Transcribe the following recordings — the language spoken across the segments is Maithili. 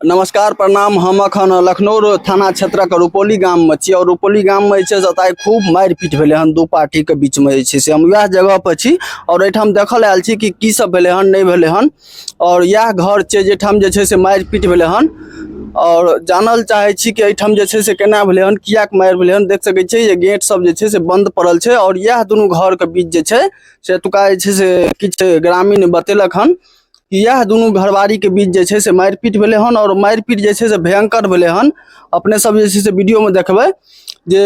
नमस्कार प्रणाम। हम अखन लखनऊ थाना क्षेत्रक रुपौली गाममे छी और रुपौली गाममे जे छै से ओतय खूब मारि पीट भेलै हन दू पार्टीके बीचमे जे छै से हम वएह जगह पर छी और एहिठाम देखल आयल छी कि की सब भेलै हन नहि भेलै हन। और इएह घर छै जाहिठाम जे छै से मारि पीट भेलै हन और जानल चाहै छी कि एहिठाम जे छै से केना भेलै हन, किएक मारि भेलै हन। देख सकै छियै जे गेट सब जे छै से बंद पड़ल छै और इएह दुनू घरके बीच जे छै से एतुका जे छै से किछु ग्रामीण बतेलक हन। इएह दुनू घरवारीके बीच जे छै से मारिपीट भेलै हन आओर मारिपीट जे छै से भयंकर भेलै हन। अपने सब जे छै से वीडियोमे देखबै जे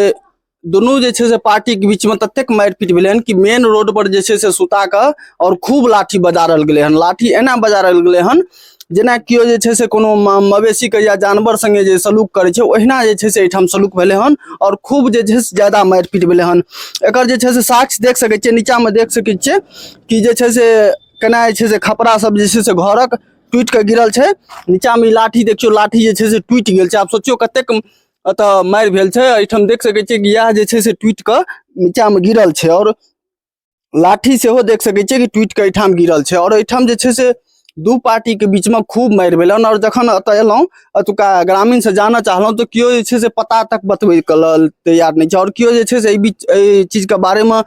दुनू जे छै से पार्टीके बीचमे ततेक मारिपीट भेलै हन कि मेन रोड पर जे छै से सुता कऽ आओर खूब लाठी बजारल गेलै हन। लाठी एना बजारल गेलै हन जेना केओ जे छै से कोनो मवेशीके या जानवर सङ्गे जे सलूक करै छै ओहिना जे छै से एहिठाम सलूक भेलै हन आओर खूब जे छै से ज्यादा मारिपीट भेलै हन। एकर जे छै से साक्ष्य देख सकै छियै, नीचाँमे देख सकै छियै कि जे छै से केना जे छै से खपरा सब जे छै से घरक टूटि कऽ गिरल छै। नीचाँमे ई लाठी देखियौ, लाठी जे छै से टूटि गेल छै। आब सोचियौ कतेक एतऽ मारि भेल छै। एहिठाम देख सकै छियै कि इएह जे छै से टूटि कऽ नीचाँमे गिरल छै और लाठी सेहो देख सकै छियै कि टूटि कऽ एहिठाम गिरल छै। और एहिठाम जे छै से दू पार्टीके बीचमे खूब मारि भेल हन। और जखन एतऽ एलहुँ एतुका ग्रामीणसँ जानऽ चाहलहुँ तऽ केओ जे छै से पता तक बतबैके लेल तैयार नहि छै और केओ जे छै से एहि बीच एहि चीजके बारेमे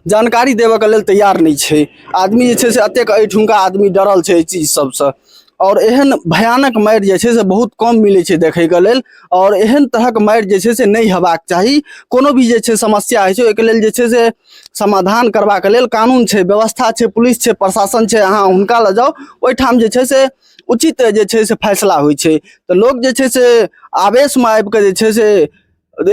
जानकारी देबऽके लेल तैयार नहि छै। आदमी जे छै से एतेक एहिठुमका आदमी डरल छै एहि चीज सबसँ और एहन भयानक मारि जे छै से बहुत कम मिलै छै देखैके लेल और एहन तरहक मारि जे छै से नहि हेबाक चाही। कोनो भी जे छै समस्या होइ छै ओहिके लेल जे छै से समाधान करबाक लेल कानून छै, व्यवस्था छै, पुलिस छै, प्रशासन छै, अहाँ हुनका लग जाउ, ओहिठाम जे छै से उचित जे छै से फैसला होइ छै। तऽ लोक जे छै से आवेशमे आबि कऽ जे छै से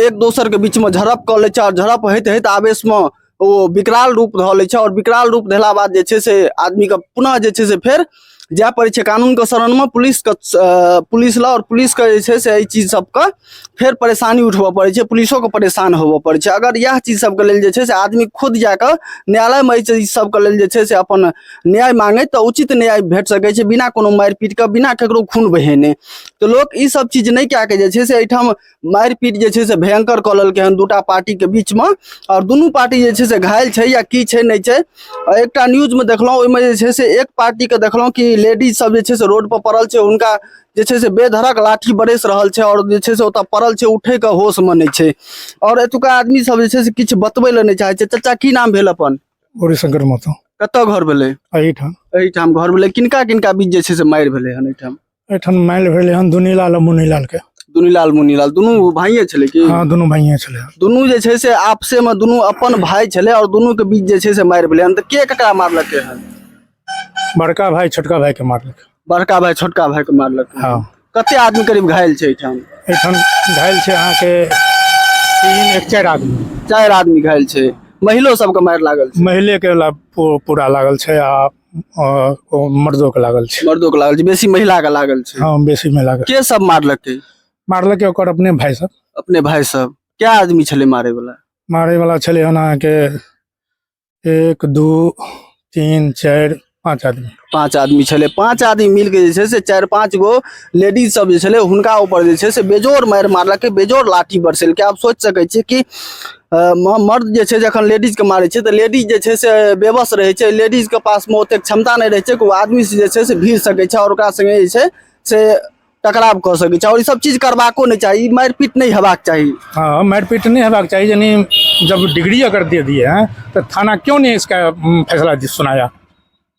एक दोसरके बीचमे झड़प कऽ लै छै और झड़प होइत होइत आवेशमे ओ विकराल रूप धऽ लै छै और विकराल रूप धेला बाद जे छै से आदमीके पुनः जे छै से फेर जाय पड़ै छै कानूनके शरणमे, पुलिसके, पुलिस लग और पुलिसके जे छै से एहि चीज सबके फेर परेशानी उठबऽ पड़ै छै, पुलिसोके परेशान होबऽ पड़ै छै। अगर इएह चीज सबके लेल जे छै से आदमी खुद जाकऽ न्यायालयमे एहि चीज सबके लेल जे छै से अपन न्याय मांगे तऽ उचित न्याय भेट सकै छै बिना कोनो मारि पीटके, बिना ककरो खून बहेने। तऽ लोक ई सब चीज नहि कए कऽ जे छै से एहिठाम मारि पीट जे छै से भयंकर कऽ लेलकै हन दूटा पार्टीके बीचमे आओर दुनू पार्टी जे छै से घायल छै या की छै नहि छै। एकटा न्यूजमे देखलहुँ ओहिमे जे छै से एक पार्टीके देखलहुँ कि लेडीज सब जे छै से रोड पर पड़ल छै, हुनका जे छै से बेधड़क लाठी बरसि रहल छै आओर जे छै से ओतऽ पड़ल छै, उठैके होशमे नहि छै आओर एतुका आदमी सब जे छै से किछु बतबै लए नहि चाहै छै। चाचा की नाम भेल अपन? गौरीशंकर महतो। कतऽ घर भेलै? एहिठाम। एहिठाम घर भेलै। किनका किनका बीच जे छै से मारि भेलै हन एहिठाम? एहिठाम मारि भेलै हन दुनीलाल आ मुनीलाल के। दुनीलाल मुनीलाल दुनू भाइये छलै की? हँ, दुनू भाइये छलै। दुनू जे छै से आपसे मे दुनू अपन भाई छलै और दुनू के बीच जे छै से मारि भेलै हन। तऽ के ककरा मारलकै हन? बड़का भाई छोटका भाई के मारलकै। बड़का भाई छोटका भाई के मारलकै। हँ। कते आदमी करीब घायल छै एहिठाम? एहिठाम घायल छै अहाँके 3 1 4 आदमी। 4 आदमी घायल छै। महिलो सबके मारि लागल छै? महिले के पूरा लागल छै आ ओ मर्दो के लागल छै। मर्दो के लागल छै, बेसी महिला के लागल छै। हँ, बेसी महिला के। के सब मारलकै? मारलकै ओकर अपने भाई सब। अपने भाई सब। क्या आदमी छलै मारे वाला? मारे वाला छलै हन अहाँके 1 2 3 4 5 आदमी। 5 आदमी छलै। 5 आदमी मिलके जे छै से 4-5 गो लेडीज सब जे छलै हुनका ऊपर जे छै से बेजोड़ मारि मारलकै, बेजोड़ लाठी बरसेलकै। आब सोचि सकै छियै कि मर्द जे छै जखन लेडीजके मारै छै तऽ लेडीज जे छै से बेबस रहै छै, लेडीजके पासमे ओतेक क्षमता नहि रहै छै कि ओ आदमीसँ जे छै से भीड़ सकै छै और ओकरा सङ्गे जे छै से टकराव कऽ सकै छै। और ई सब चीज करबाको नहि चाही, ई मारिपीट नहि हेबाक चाही। हाँ, मारिपीट नहीं हेबाक चाही। यानी जब डिग्री अगर दे दिए हैं तो थाना क्यों नहीं इसका फैसला सुनाया?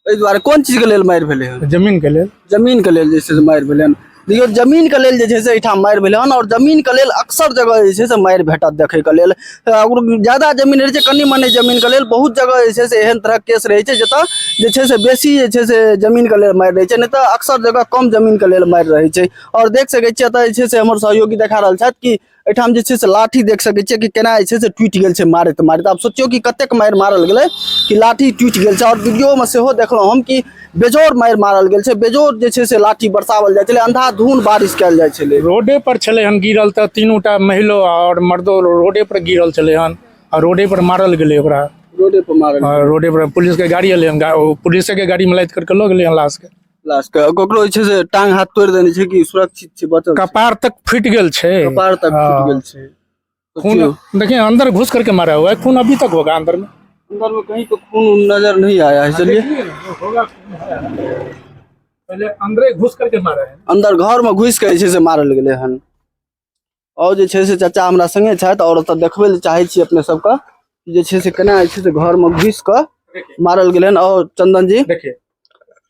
एहि दुआरे कोन चीजके लेल मारि भेलै हन? जमीन के लेल। जमीन के लेल जे छै से मारि भेलै हन। देखियौ जमीन के लेल जे छै से एहिठाम मारि भेलै हन और जमीन के लेल अक्सर जगह जे छै से मारि भेटत देखै के लेल। अगर ज्यादा जमीन रहै छै, कनि मनि जमीन के लेल बहुत जगह जे छै से एहन तरहक केस रहै छै जतऽ जे छै से बेसी जे छै से जमीन के लेल मारि रहै छै, नहि तऽ अक्सर जगह कम जमीन के लेल मारि रहै छै। और देख सकै छियै एतऽ जे छै से हमर सहयोगी देखा रहल छथि कि एहिठाम जे छै से लाठी देख सकै छियै कि केना जे छै से टूटि गेल छै मारैत मारैत। आब सोचियौ कि कतेक मारि मारल गेलै कि लाठी टूटि गेल छै। और वीडियोमे सेहो देखलहुँ हम कि बेजोड़ मारि मारल गेल छै, बेजोड़ जे छै से लाठी बरसाओल जाइ छलै, अंधाधुन बारिश कयल जाइ छलै। रोडे पर छलै हन गिरल तऽ तीनूटा महिलो आओर मर्दो रोडे पर गिरल छलै हन आ रोडे पर मारल गेलै ओकरा। रोडे पर मारल गेलै। रोडे पर पुलिस के गाड़ी एलै हन, ओ पुलिसे के गाड़ी में लादि करके लऽ गेलै हन लाश के। लाश के ककरो जे छै से टांग हाथ तोड़ि देने छै कि सुरक्षित छै, बचल छै? कपार तक फूटि गेल छै। कपार तक फूटि गेल छै। खून देखिए अंदर घुस करके मारा हुआ है, खून अभी तक होगा अंदर में। अंदर में कहीं पे खून नजर नहीं आया है। चलिए पहले अंदरे घुस करके मारा है। अंदर घर में घुसि कऽ जे छै से मारल गेलै हन। आओर जे छै से चाचा हमरा संगे छथि आओर ओतऽ देखबै लए चाहै छी अपने सबके जे छै से केना जे छै से घर में घुसि कऽ मारल गेलै हन। आओर चंदन जी देखिए,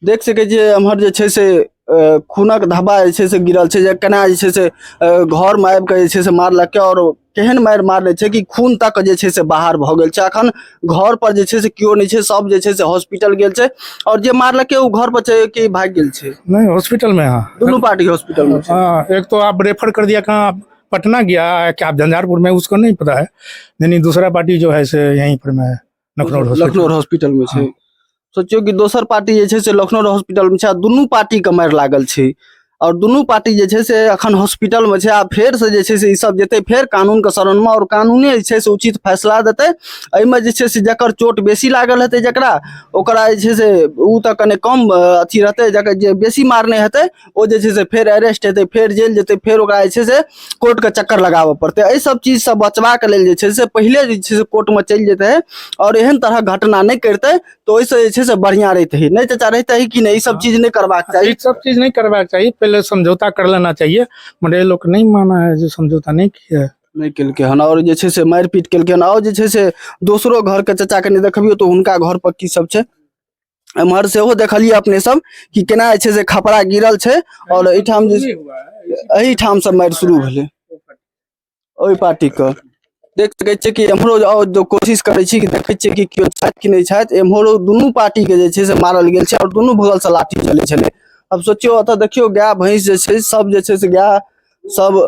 देख सकै छियै एम्हर जे छै से खूनक धब्बा जे छै से गिरल छै, जे केना जे छै से घर में आबि कऽ जे छै से मारलकै आओर केहन मारि मारने छै कि खून तक जे छै से बाहर भऽ गेल छै। अखन घर पर जे छै से केओ नहि छै, सब जे छै से हॉस्पिटल गेल छै। आओर जे मारलकै ओ घर पर छै कि भागि गेल छै? नहीं, हॉस्पिटल में। हाँ, दुनू पार्टी हॉस्पिटल में छै। हाँ, एक तो आप रेफर कर दिया, कहाँ पटना गया क्या आप झंझारपुर में, उसको नहीं पता है। नहीं, दूसरा पार्टी जो है से यहीं पर में है, लखनऊ हॉस्पिटल। लखनऊ हॉस्पिटल में छै। सोचियौ कि दोसर पार्टी जे छै से लखनऊ हॉस्पिटल में छै आ दुनू पार्टी के मारि लागल छै और दुनू पार्टी जे छै से अखन हॉस्पिटल में छै। आ फेर से जे छै से ई सब जेतै फेर कानून के शरण में और कानूने जे छै से उचित फैसला देतै। एहिमे जे छै से जकर चोट बेसी लागल हेतै जकरा, ओकरा जे छै से ओ तऽ कने कम अथी रहतै, जकर जे बेसी मारने हेतै ओ जे छै से फेर अरेस्ट हेतै, फेर जेल जेतै, फेर ओकरा जे छै से कोर्ट के चक्कर लगाबऽ पड़तै। एहि सब चीजसँ बचबाक लेल जे छै से पहिले जे छै से कोर्टमे चलि जेतै और एहन तरहक घटना नहि करतै तऽ ओहिसँ जे छै से बढ़िआँ रहितै। नहि चाचा, रहितै कि नहि? ई सब चीज नहि करबाक चाही। ये सब चीज नहीं करवाना चाहिए, पहले समझौता कर लेना चाहिए, मगर ये लोग नहीं माना है, जो समझौता नहीं किया है। नहि केलकै हन और जे छै से मारि पीट केलकै हन। और जे छै से दोसरो घर के चाचा कनि देखबियौ तऽ हुनका घर पर की सब छै। एम्हर सेहो देखलियै अपने सब कि केना जे छै से खपरा गिरल छै और एहिठाम जे एहिठाम से मारि शुरू भेलै ओहि पार्टी के। देख सकै छियै कि एम्हरो आओर जो कोशिश करै छी कि देखै छियै कि केओ छथि कि नहि छथि। एम्हरो दुनू पार्टी के जे छै से मारल गेल छै और दुनू बगल से लाठी चलै छलै। आब सोचियौ, एतऽ देखियौ गाय भैंस जे छै सब जे छै से गाय सब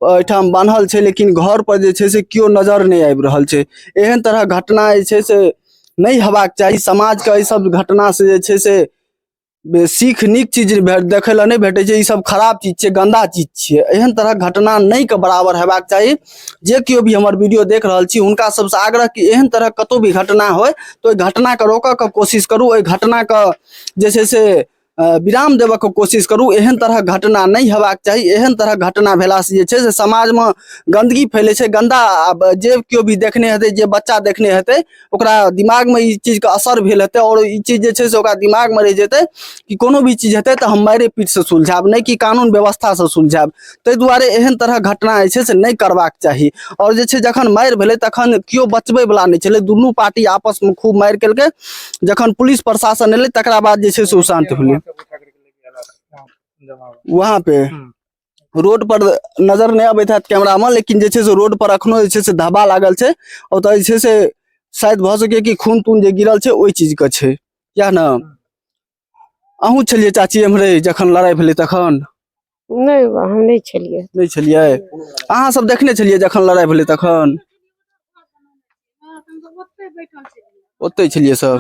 एहिठाम बान्हल छै, लेकिन घर पर जे छै से केओ नजर नहि आबि रहल छै। एहन तरहक घटना जे छै से नहि हेबाक चाही। समाजके एहि सब घटना से जे छै से सीख नीक चीज देखै लए नहि भेटै छै। ई सब खराब चीज छियै, गन्दा चीज छियै। एहन तरहक घटना नहि के बराबर हेबाक चाही। जे केओ भी हमर वीडियो देख रहल छी हुनका सबसँ आग्रह कि एहन तरहक कतौ भी घटना होइ तऽ ओहि घटनाके रोकऽके कोशिश करू, ओहि घटनाके जे छै से विराम देबऽके कोशिश करू। एहन तरहक घटना नहि हेबाक चाही। एहन तरहक घटना भेलासँ जे छै से समाजमे गन्दगी फैलै छै, गन्दा। आब जे केओ भी देखने हेतै, जे बच्चा देखने हेतै, ओकरा दिमागमे ई चीजके असर भेल हेतै आओर ई चीज जे छै से ओकरा दिमागमे रहि जेतै कि कोनो भी चीज हेतै तऽ हम मारि पीटसँ सुलझायब, नहि कि कानून व्यवस्थासँ सुलझायब। ताहि दुआरे एहन तरहक घटना जे छै से नहि करबाक चाही। आओर जे छै जखन मारि भेलै तखन केओ बचबैवला नहि छलै। दुनू पार्टी आपसमे खूब मारि केलकै। जखन पुलिस प्रशासन एलै तकरा बाद जे छै से ओ शान्त भेलै। वहाँ पे रोड पर नजर नहि अबैत हैत कैमरा मे, लेकिन जे छै से रोड पर अखनो जे छै से धब्बा लागल छै। ओतऽ जे छै से शायद भऽ सकै कि खून तून जे गिरल छै ओहि चीज के छै, इएह ने? अहूँ छलियै चाची एम्हरे जखन लड़ाइ भेलै तखन? नहि बा, हम नहि छलियै। नहि छलियै? अहाँ सब देखने छलियै जखन लड़ाइ भेलै तखन? ओतै छलियै सब।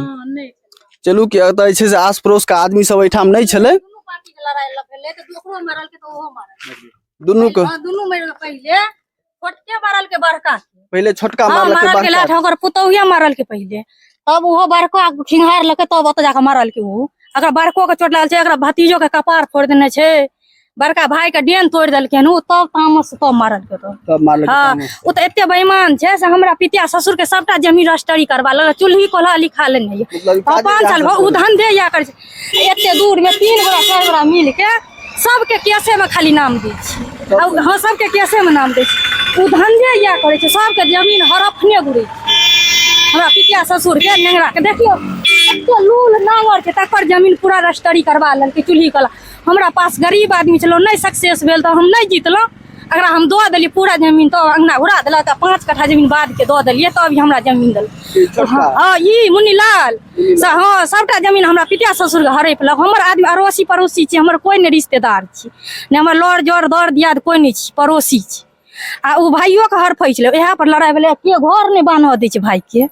चलू कि एतऽ जे छै से आस पड़ोस के आदमी सब एहिठाम नहि छलै। दुनू पार्टी के लड़ाई भेलै तऽ ओकरो मारल के तऽ ओहो मारल। दुनू के? हँ, दुनू मारल। पहिले छोटके मारल के बड़का के। पहिले छोटका हँ, मारलकै? मारल के बड़का लाठ ओकर पुतौहिया मारल के पहिले, तब ओहो बड़को खिंघार लके तब ओतऽ जाके मारल के ओ। अगर बड़को के चोट लागल छै, एकरा भतीजो के कपार फोड़ि देने छै, बड़का भाई के डेन तोड़ि देलकै हन ओ, तब तामस तब मारल के तो। तब मारलकै? हँ। तामस। ओ तऽ एते बेईमान छै से हमरा पितिया ससुर के सबटा जमीन रजिस्ट्री करवा लेलक, चूल्ही कोल्हा लिखा लेने यऽ। मतलब ई हँ, काजे 5 इएह साल सब भऽ ओ करै छै। धंधे इएह करै छै। एते दूर मे 3 गोरा 4 गोरा मिल के सबके केसे मे खाली नाम दै छै। आ हँ, सबके केसे मे नाम दै छै। ओ धंधे इएह करै छै, सबके जमीन हड़पने घुरै छै। हमरा पितिया ससुर के नेंगरा के देखियौ एते लूल नांगर छै, तकर जमीन पूरा रजिस्ट्री करवा लेलकै चूल्ही कला। हमरा पास गरीब आदमी छलहुँ, नहि सक्सेस भेल तऽ हम नहि जीतलहुँ। अगरा हम दऽ देलियै पूरा जमीन तब अङ्गना घुरा देलक आ 5 कट्ठा जमीन बादके दऽ देलियै तब ई हमरा जमीन देलक। ई छोटका? हँ, ई मुन्नीलाल। हँ, सबटा जमीन हमरा पितिया ससुरके हड़पि लेलक। हमर आदमी अड़ोसी पड़ोसी छी, हमर कोइ नहि रिश्तेदार छी, नहि हमर लड़ जड़ दर दियाद कोइ नहि छी, पड़ोसी छी। आ ओ भाइयोके हड़पै छलै, इएह पर लड़ाइ भेलै। के घर नहि बान्हऽ दै छै भाइके।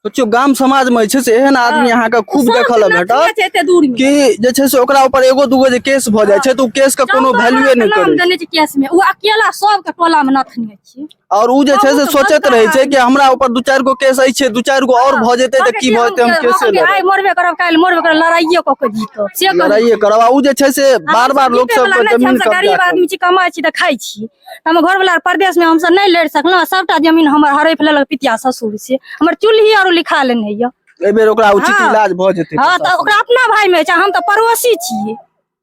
सोचियौ, गाम समाज में जे छै से एहन आदमी अहाँके खूब सब देखऽ लए नथिया भेटत छै एते दूर मे कि जे छै से ओकरा ऊपर एगो दूगो जे केस भऽ जाइ छै तऽ ओ केस के कोनो 14 वैल्यूए गोरा के नहि नाम करै छै। देने छै केस मे, ओ अकेला सबके टोला मे नथने छै। और उ जे छै से बहुत सोचैत बड़का रहै छै आदमी। कि हमरा ऊपर 2-4 गो केस अछि, 2-4 गो और भऽ जेतै तऽ की भऽ जेतै, हम केसे आइ लड़ब, मरबे करब, काल्हि मरबे करब, लड़ाइये कऽ के जीतब से कहै। लड़ाइए करब। आ उ जे छै से बार बार लोक जीतै वला सबके नहि छी, जमीन हमसब कब्जा गरीब कऽ आदमी छी, कमाइ छी तऽ खाइ छी। हमर घरवला परदेश मे, हमसब नहि लड़ि सकलहुँ। सबटा जमीन हमर हड़पि लेलक पितिया ससुर, से हमर चूल्ही आरो लिखा लेने यऽ। एहि बेर ओकरा उचित हँ। इलाज भऽ जेतै। हँ, तऽ ओकरा अपना भाई मे छै, हम तऽ पड़ोसी छियै।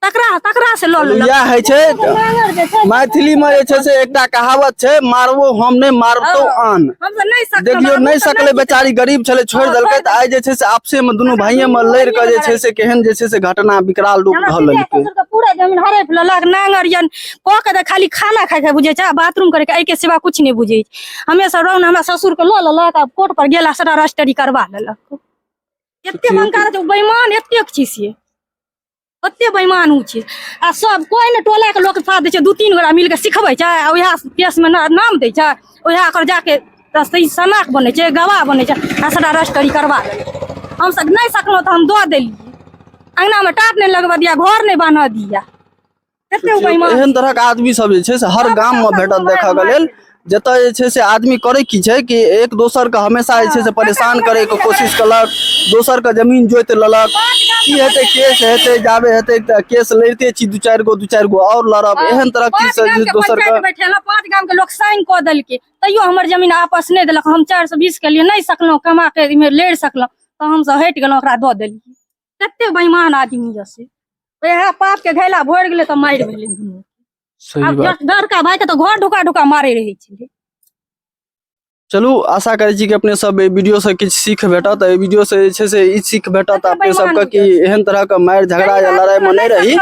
तकरा तकरा से लऽ लेलक। इएह होइ छै। नांगर जे छै, मैथिली मे जे छै से एकटा कहावत छै, मारबो हम नहि मारतो आन। हमसब नहि सकलहुँ, देखियौ, नहि हमसब सकलै, बेचारी गरीब छलै, छोड़ि हँ, देलकै। छोड़ि तऽ आइ जे छै से आपसे मे दुनू भाइये मे लड़ि कऽ जे छै से केहन जे छै से घटना विकराल रूप हमरा धऽ पितिया लेलकै। ससुरके पूरा जमीन हड़पि लेलक। नांगर यन कऽ के तऽ खाली खाना खाय के बुझै छै आ बाथरूम करे के, एहिके सिवा कुछ नहि बुझै छै। हमे सब रहू ने, हमरा ससुर के लऽ लेलक आ कोर्ट पर गेल आ सबटा रजिस्ट्री करवा लेलक। एते मंकार छै, बेईमान एतेक छी से, ओते बेईमान उ छै। आ सब कोइ ने टोला के लोक साथ दै छै, 2-3 गोरा मिल के सिखबै छै आ उएह केस मे नाम दै छै, उएह ओकर जाके सही सनाक बनै छै, गवाह बनै छै आ सबटा रजिस्ट्री करवा लेलक। हमसब नहि सकलहुँ तऽ हम दऽ देलियै। अंगना मे टाट नहि लगबऽ दिया, घर नहि बान्हऽ दिया। कते बेईमान। एहन तरहक आदमी सब जे छै से हर गाम मे भेटत देखऽ के लेल, जतऽ जे छै से आदमी करै की छै कि एक दोसर के हमेशा जे छै से परेशान करे के कोशिश केलक, दोसर के जमीन जोति लेलक। की हेतै, केस हेतै, जाबे हेतै तऽ केस लड़िते छी, 2-4 गो 2-4 गो आओर लड़ब। एहन तरहक चीज 5 से गाम जे के दोसर के पंचायत बैठेलहुँ, 5 गाम के लोक साइन कऽ देलकै, तैयो हमर जमीन आपस नहि देलक। हम 420 के लिए नहि सकलहुँ कमा के एहिमे लड़ि सकलहुँ तऽ हमसब हटि गेलहुँ, ओकरा दऽ देलियै। कते बेईमान आदमी यऽ से। वएह पाप के घैला भरि गेलै तऽ मारि भेलै दुनू। सही आब बात। बड़का भाई के तऽ घर ढुका ढुका मारे रहै छलै। चलू, आशा करै छी कि अपने सब एहि वीडियो से किछु सीख भेटत। एहि वीडियो से जे छै से ई सीख भेटत अपने सबके कि एहन तरह के मारि झगड़ा या लड़ाई मे नहि रही,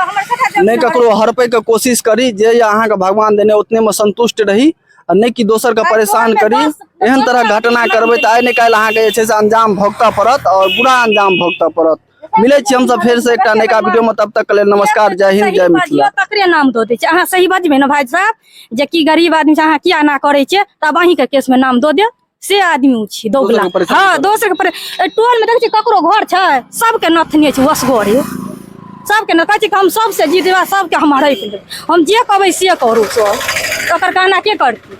नहि ककरो हड़पै के कोशिश करी। जे ये अहाँके भगवान देने उतने मे संतुष्ट रही आ नहि कि दोसर के परेशान करी। एहन तरह घटना करबै तऽ आइ नहि काल्हि अहाँके जे छै से अंजाम भोगतऽ पड़त और बुरा अंजाम भोगतऽ पड़त। मिलै छी हमसब फेर से एकटा नयका वीडियो में, तब तक के लेल नमस्कार, जय हिंद, जय सही मिथिला। बाजियौ तकरे नाम दऽ दै छै। अहाँ सही बजबै ने भाई साहब, जे की गरीब आदमी छै, अहाँ किया एना करै छियै, तब अहींके केस में नाम दऽ देब। से आदमी ओ छी दोगला। दोसरके परेशान हँ, करब। दोसरके एहि टोल मे देखै छियै ककरो घर छै, सबके नथने छै वसगरे, सबके न कहै छै कि हम सबसे जीत जेबै, सबके हम हड़पि लेबै, हम जे कहबै से करू सब। ओकर कहना के करतै?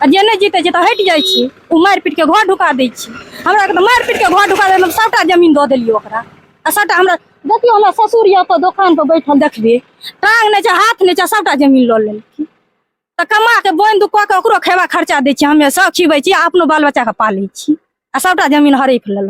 आ जे नहि जीतै छै तऽ हटि जाइ छी, ओ मारि पीट के घर ढुका दै छी। हमरा के तऽ मारि पीट के घर ढुका देलक, हम सबटा जमीन दऽ देलियै ओकरा आ सबटा हमरा देखियौ, हमरा ससुर यऽ तऽ दोकान पर बैठल देखबै, टांग नहि छै, हाथ नहि छै, सबटा जमीन लऽ लेलखिन। तऽ कमा के बोनि दुख कऽ के ओकरो खेबा खर्चा दै छियै, हमे सब खिबै छी आ अपनो बाल बच्चा के पालै छी आ सबटा जमीन हड़पि लेलक।